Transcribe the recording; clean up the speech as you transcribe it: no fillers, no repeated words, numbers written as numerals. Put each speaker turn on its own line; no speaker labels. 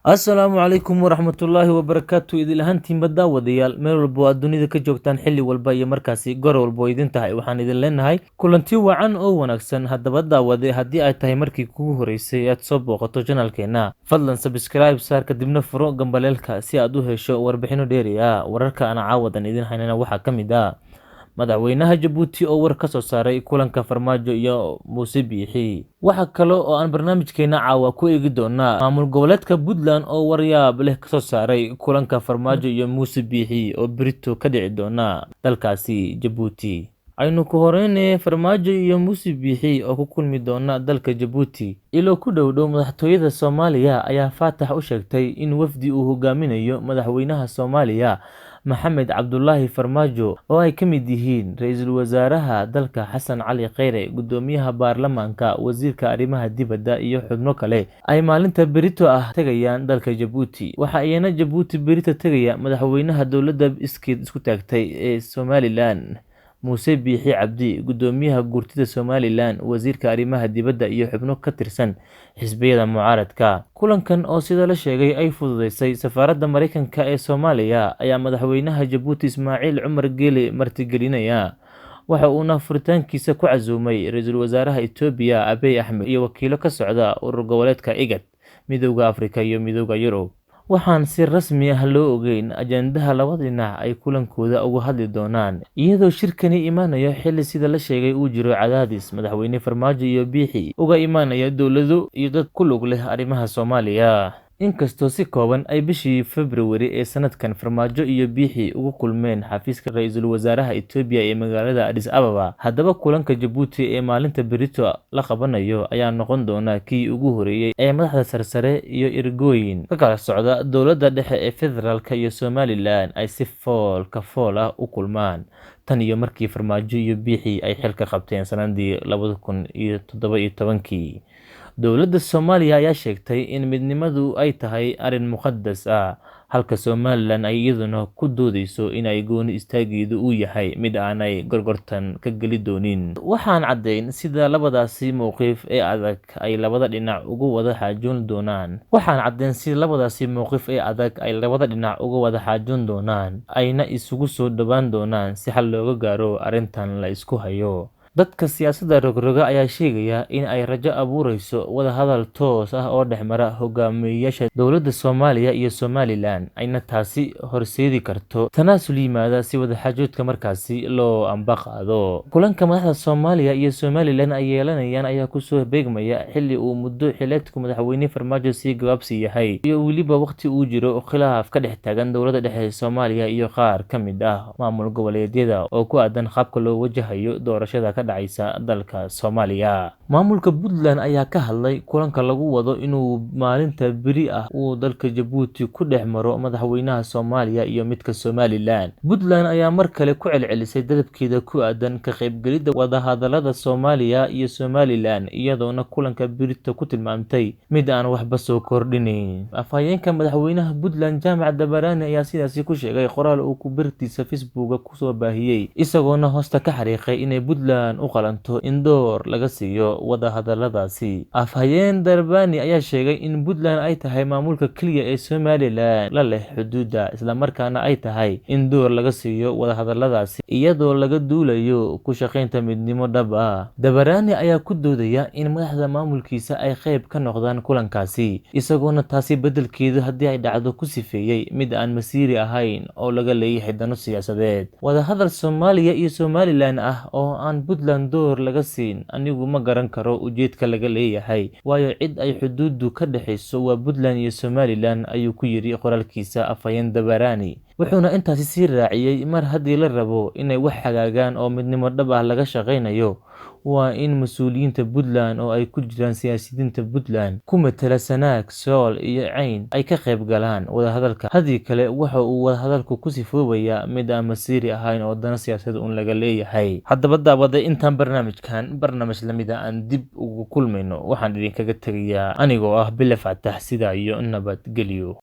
Asalaamu calaykum waraxmatullaahi wabarakaatu. Idil ahaantiinba daawadayaal, meel walba oo aad dunida ka joogtaan, xilli walba iyo markaasi goor walba oo idin tahay, waxaan idin leenahay kulanti wacan oo wanaagsan. Haddaba daawade, haddii ay tahay markii kugu horeysay aad soo booqato channelkeena, fadlan subscribe saar, kadibna furo gambaleelka si aad u hesho warbixino dheeri ah. Wararka aan caawadan idin haynana waxaa ka mid ah madaxweynaha Jabuuti oo war ka soo saaray kulanka Farmaajo iyo Muuse Biixi. Waxa kale oo aan barnaamijkeena caawa ku eegi doonaa maamul goboleedka Puntland oo waryaab leh kasoo saaray kulanka Farmaajo iyo Muuse Biixi oo berito ka dhici doona dalkaasi Jabuuti. Aynu ku horeyne Farmaajo iyo Muuse Biixi oo ku kulmi doona dalka Jabuuti. Ilo ku dhow dhow madaxtooyada Soomaaliya ayaa Faatax u sheegtay in wafdi uu hogaaminayo madaxweynaha Soomaaliya Maxamed Cabdulaahi Farmaajo, oo ay ka mid yihiin ra'iisul wasaaraha dalka Xasan Cali Kheyre, guddoomiyaha baarlamaanka, wasiirka arrimaha dibadda iyo xubno kale, ay maalinta berito ah tegayaan dalka Jabuuti. Waxa iyana Jabuuti berito tegaya madaxweynaha dowladda iskeed isku taagtay ee Somalilan Muuse Biixi Cabdi, guddoomiyaha Guurtida Somalilan, wasiirka arrimaha dibadda iyo xubno ka tirsan xisbiyada mucaaradka. Kulankan oo sida la sheegay ay fududeysay safaaradda Mareykanka ee Soomaaliya ayaa madaxweynaha Jabuuti Ismaaciil Cumar Geele martigelinaya, waxa uuna furitaankiisa ku casuumay ra'iisul wasaaraha Itoobiya Abiy Axmed iyo wakiilo ka socda urur goboleedka IGAD, Midowga Afrika iyo Midowga Yurub. Waxaan si rasmi ah loo ogeyn ajandaha labada dhinac ay kulankooda uga hadli doonaan, iyadoo shirkani imaanayo xilli sida la sheegay uu jiro cadaadis madaxweyne Farmaajo iyo Biixi uga imaanaya dowlado iyo dad ku lug leh arrimaha Soomaaliya. Inkastoo si kooban ay bishii February ee sanadkan Farmaajo iyo Biixi ugu kulmeen xafiiska ra'iisul wasaaraha Itoobiya ee magaalada Addis Ababa, haddaba kulanka Jabuuti ee maalinta berito la qabanayo ayaa noqon doona kii ugu horeeyay ee madaxda sarsare iyo ergooyin ka kala socda dowladda dhexe ee federaalka iyo Somalilan ay si fool ka fool ah u kulmaan tan iyo markii Farmaajo iyo Biixi ay xilka qabteen sanadii 2017-kii. Dowladda Soomaaliya ayaa sheegtay in midnimadu ay tahay arrin muqadas ah, halka Somalilan ay iyaduna ku doodeyso in ay gooni istaageedu uu yahay mid aanay gorgortan ka geli doonin. Waxaan caddayn sida labadaasi mowqif ee adag ay labada dhinac uga wada xaajoon doonaan. Waxaan caddayn sida labadaasi mowqif ee adag ay labada dhinac uga wada xaajoon doonaan, ayna isugu soo dhowaan doonaan si xal looga gaaro arrintan la isku hayo. Dadka siyaasadda rogroga ayaa sheegaya in ay rajo abuureyso wada hadal toos ah oo dhexmara hogaamiyeyaasha dowladda Soomaaliya iyo Somalilan, ayna taasi horseedi karto tanaasul yimaada si wadaxaajoodka markaasi loo ambaqaado. Kulanka madaxda Soomaaliya iyo Somalilan ay yeelanayaan ayaa kusoo beegmaya xilli uu muddo xileedku madaxweyne Farmaajo sii gabaabsi yahay, iyo weliba waqti uu jiro khilaaf ka dhex taagan dowladda dhexe ee Soomaaliya iyo qaar ka mid ah maamul goboleedyada oo ku aadan qaabka loo wajahayo doorashada ka dhacaysa dalka Soomaaliya. Maamulka Puntland ayaa ka hadlay kulanka lagu wado inuu maalinta beri ah uu dalka Jabuuti ku dhex maro madaxweynaha Soomaaliya iyo midka Somalilan. Puntland ayaa mar kale ku celcelisay dalabkeeda ku aadan ka qaybgelidda wadahadallada Soomaaliya iyo Somalilan, iyadoona kulanka berito ku tilmaamtay mid aan waxba soo kordhinayn. Afhayeenka madaxweynaha Puntland Jaamac Dabaraani ayaa sidaasi ku sheegay qoraal uu ku bartiisa Facebooka kusoo baahiyey, isagoona hoosta ka xariiqay inay Puntland u qalanto in door laga siiyo wadahadalladaasi. Afhayeen Darbani ayaa sheegay in Puntland ay tahay maamulka kaliya ee Somalilan la leh xuduudda, islamarkaana ay tahay in door laga siiyo wadahadalladaasi iyadoo laga duulayo ku shaqeynta midnimo dhab ah. Dabarani ayaa ku doodaya in madaxda maamulkiisa ay qayb ka noqdaan kulankaasi, isagoona taasi beddelkeedu haddii ay dhacdo ku sifeeyey mid aan masiiri ahayn oo laga leeyahay dano siyaasadeed. Wadahadal Soomaaliya iyo Somalilan ah oo aan Puntland door laga siin, anigu ma garan karo ujeedka laga leeyahay, waayo cid ay xuduuddu ka dhexeyso waa Puntland iyo Somalilan, ayuu ku yiri qoraalkiisa afhayeen Dabarani. Wuxuuna intaasi sii raaciyey, mar haddii la rabo inay wax hagaagaan oo midnimo dhab ah laga shaqeynayo, waa in mas'uuliyiinta Puntland oo ay ku jiraan siyaasiyiinta Puntland ku matala Sanaag, Sool iyo Cayn ay ka qayb galaan wadahadalka. Haddii kale waxa uu wadahadalku ku sifoobayaa mid aan masiiri ahayn oo dano siyaasadeed uun laga leeyahay. Haddaba daawade, intaan barnaamijkan barnaamij lamid ah aan dib ugu kulmayno, waxaan idinkaga tegayaa anigoo ah Bile Faatax, sidaa iyo nabadgelyo.